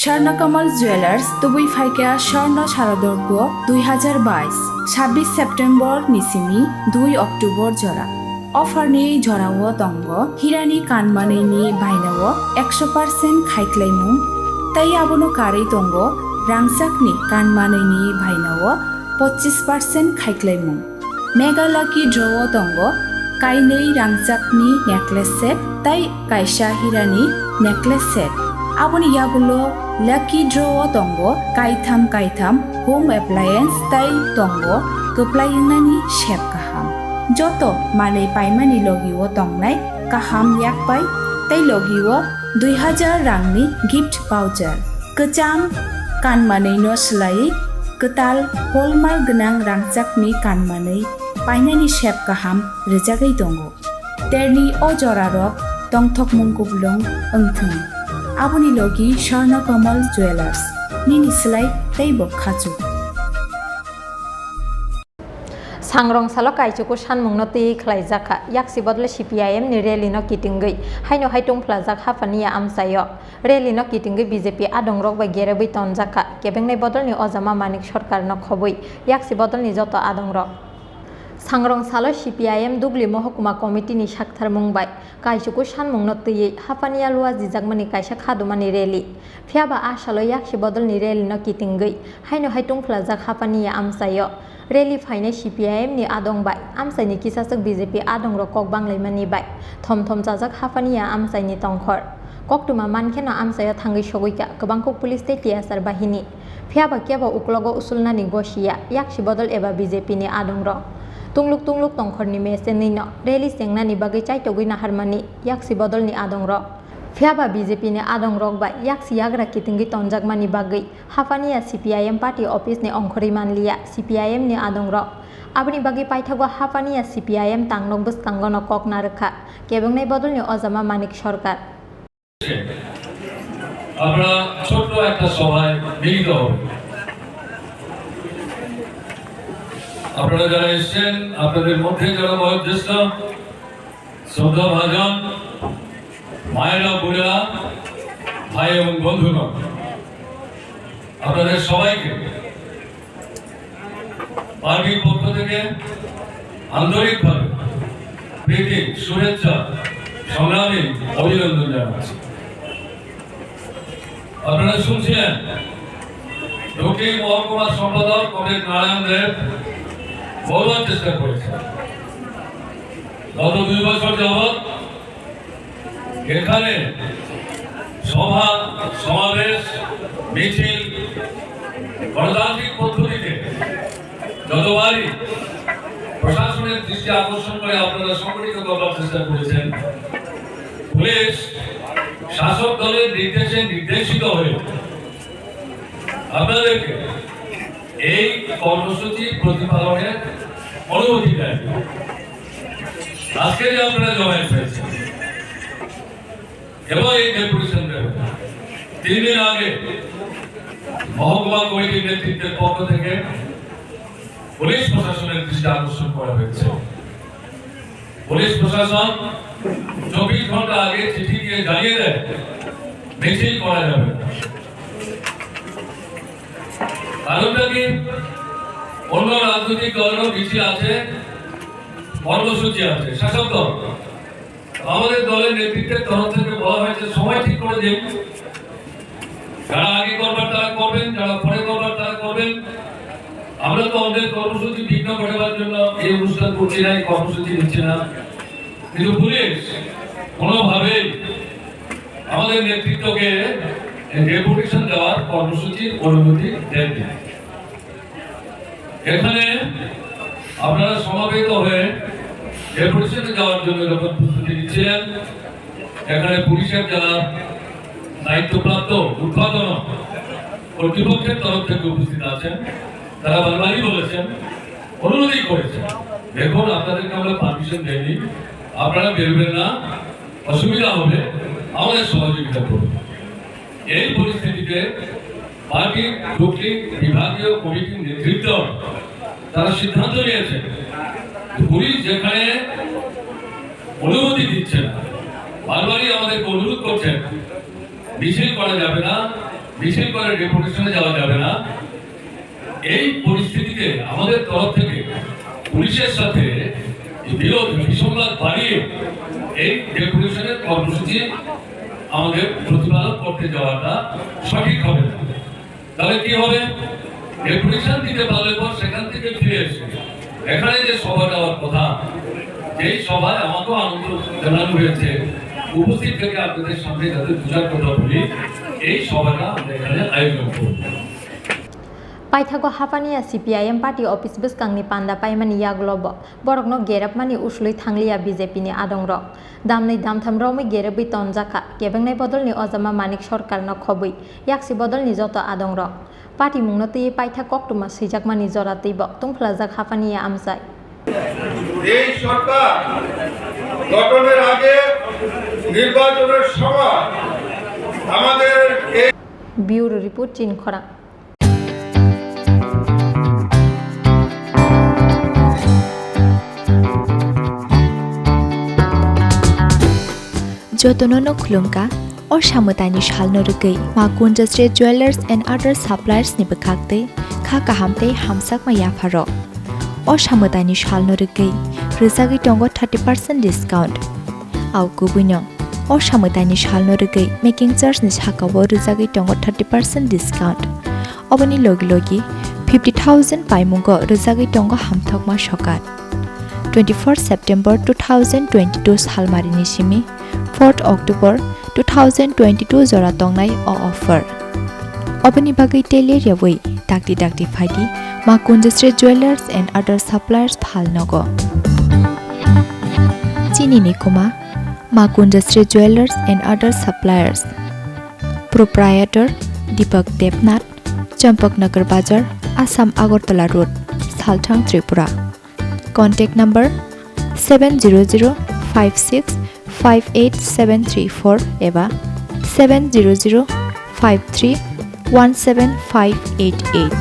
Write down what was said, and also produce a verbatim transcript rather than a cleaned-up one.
Swarna Kamal Jewelers, tubui phaikha Swarna Sharadorgo dui hazar bais, sabbish September ni simi dui October jora. Offer ni jorao tongo hirani kanmanwi ni bainao ekso percent khaiklaimung, tei abono karwi tongo rangchakni kanmanwi ni bainao pochis percent khaiklaimung. Mega Lucky Draw o tongo kainwi rangchakni necklace set tei kaisa hirani necklace set. Aboni yagulo Lucky Draw o tongo kaitham kaitham home appliance tei tongo kwplai wngnani sep kaham. Joto manwi paimani logi o tongnai kaham yakpai tei logi o dui hazar rangni gift voucher. Kwcham kanmanwi no swlaiwi kwtal hallmark gwnang rangchakni kanmanwi painani sep kaham rwjagwi tongo. Terni o jorarok tongthokmung kuplung wngthwng. Aboni logi Swarna Kamal Jewelers, nini swlai teibo khachuk. Sangrong salo kaichuku sanmungno twi khlaijakha, yaksi bodol C P I M ni rally no kitingwi, haino hai tungphlajak Haphania amchaio. Rally no kitingwi B J P adongrok bai gerebwi tonjakha, kebengnai bodolni ojama Manik Sarkarno khobwi, yaksi bodolni joto adongrok. Sangrong salo C P I M Dugli Mohokuma Committee ni saktharmung bai kaichuku sanmungno twiwi Haphania lua jijakmani kaisa khadumani rally. Phiyaba a salo yaksi bodolni rally no kitingwi haino hai tungphlajak Haphania amchaio. Rally phainai C P I M ni adong bai amchaini kisachwk B J P adongrok kok banglaimani bai thom thom chajak Haphania amchaini tongkhor. Koktwma mankheno amchaio thangwi sogwikha kwbangkuk police tei T S R bahini. Phiyaba kebo uklogo usulnani gosiya, yaksi bodol eba B J P ni adongrok. Tungluk tungluk tongkhorni mechenwino rally chengnani bagwi chaitogwi naharmani yaksi bodolni adongrok. Phiyaba B J P ni adongrok bai yaksi yagra kitingwi tonjakmani bagwi Haphania C P I M party office ni ongkhorwi manliya C P I M ni adongrok. Aboni bagwi paithago Haphania C P I M tangnok bwskango no kok narwkha kebengnai bodolni ojama Manik Sarkar. আপনারা ছোট্ট একটা সভায় মিলিত হবেন। আপনারা যারা এসছেন, আপনাদের মধ্যে যারা বয়োজ্যেষ্ঠ, শ্রদ্ধাভাজন, মায়েরা, বোনেরা, ভাই এবং বন্ধুগণ, আপনাদের সবাইকে পার্টির পক্ষ থেকে আন্তরিকভাবে প্রীতি, শুভেচ্ছা, সংগ্রামী অভিনন্দন জানাচ্ছি। আপনারা শুনছিলেন, ডুকলি মহকুমার সম্পাদক কমরেড নারায়ণ দেব বহুবার চেষ্টা করেছেন। গত দুই বছর যাবৎ এখানে সভা, সমাবেশ, মিছিল গণতান্ত্রিক পদ্ধতিতে যতবারই প্রশাসনের দৃষ্টি আকর্ষণ করে আপনারা সংগঠিত করবার চেষ্টা করেছেন, পুলিশ শাসক দলের নির্দেশে নির্দেশিত হয়ে আপনাদেরকে এই কর্মসূচি প্রতিপালনের অনুমতি দেয়। আজকে যে আপনারা জমায়েত হয়েছেন এবং এই ডেপুটেশন দেবেন, তিন দিন আগে মহকুমা কমিটির নেতৃত্বের পক্ষ থেকে পুলিশ প্রশাসনের দৃষ্টি আকর্ষণ করা হয়েছে। পুলিশ প্রশাসন চব্বিশ ঘন্টা আগে চিঠি দিয়ে জানিয়ে দেয় মিছিল করা যাবে না। কারণটা কি? অন্য রাজনৈতিক দলেরও মিছিল আছে, কর্মসূচি আছে, শাসক দল। আমাদের দলের নেতৃত্বের তরফ থেকে বলা হয়েছে সময় ঠিক করে দিন, যারা আগে করবার তারা করবেন, যারা পরে করবার তারা করবেন। আমরা তো অন্যের কর্মসূচি বিঘ্ন ঘটাবার জন্য এই অনুষ্ঠান করছি না, এই কর্মসূচি নিচ্ছি না, কিন্তু পুলিশ কোনোভাবেই আমাদের নেতৃত্বকে ডেপুটেশন দেওয়ার কর্মসূচির অনুমতি দেননি। এখানে আপনারা সমবেত হয়ে ডেপুটেশনে যাওয়ার জন্য যখন প্রস্তুতি নিচ্ছিলেন, এখানে পুলিশের যারা দায়িত্বপ্রাপ্ত ঊর্ধ্বতন কর্তৃপক্ষের তরফ থেকে উপস্থিত আছেন, তারা বারবারই বলেছেন, অনুরোধই করেছেন, "দেখুন, আপনাদেরকে আমরা পারমিশন দেইনি, আপনারা বেরোবেন না, অসুবিধা হবে, আমাদের সহযোগিতা করুন।" এই পরিস্থিতিতে পার্টির ডুকলি বিভাগীয় কমিটির নেতৃত্ব তারা সিদ্ধান্ত নিয়েছে, পুলিশ যেখানে অনুমতি দিচ্ছে না, বারবারই আমাদেরকে অনুরোধ করছেন, মিছিল করা যাবে না, মিছিল করে ডেপুটেশনে যাওয়া যাবে না। এই পরিস্থিতিতে আমাদের তরফ থেকে পুলিশের সাথে বিরোধ বিসংবাদ বাড়িয়ে এই ডেপুটেশনের কর্মসূচি আমাদের প্রতিপালন করতে যাওয়াটা সঠিক হবে না। তাহলে কি হবে? ডেপুটেশন দিতে পারলে পর সেখান থেকে ফিরে এসে এখানে যে সভাটা হওয়ার কথা, যেই সভায় আমাকেও আমন্ত্রণ জানানো হয়েছে, উপস্থিত থেকে আপনাদের সামনে যাতে দু চার কথা বলি, এই সভাটা আমরা এখানে আয়োজন করব। Paithago Haphania C P I M party office bwskangni panda paimani yagulo bo borokno gerapmani uslui thangliya B J P ni adongrok. Damnwi damtham romwi gerepwi tonjakha, kebengnai bodolni ojama Manik Sarkarno khobwi yaksi bodolni joto adongrok. Party mungno twiwi paithak koktwma swijakmani jora twibo tungphlajak Haphania amchai. এই সরকার গঠনের আগে নির্বাচনের সময় আমাদের এই Bureau report, Chinkhorang. Jotono no khulumkha, o samwtaini salno rwgwi Ma Kunjasri Jewellers and Other Suppliers ni bwkhak tei kha kaham tei hamjakma yapharok. O samwtaini salno rwgwi rwjagwi tongo thirty percent discount. Au kubuino, o samwtaini salno rwgwi making charge ni sakao rwjagwi tongo thirty percent discount. Oboni logi logi fifty thousand paimungo rwjagwi tongo hamthokma sokat. Twenty-four September two thousand twenty-two salmarini simi fourth October two thousand twenty-two jora tongnai o offer. Oboni bagwi tele rewi dakti dakti phaidi Ma Kunjasri Jewellers and Other Suppliers phalnogo. Chini ni kuma Ma Kunjasri Jewellers and Other Suppliers. Proprietor Deepak Debnath, Champaknagar Bazar, Assam Agartala Road, Salthang, Tripura. Contact number seven zero zero five six five eight seven three four eba seven zero zero five three one seven five eight eight.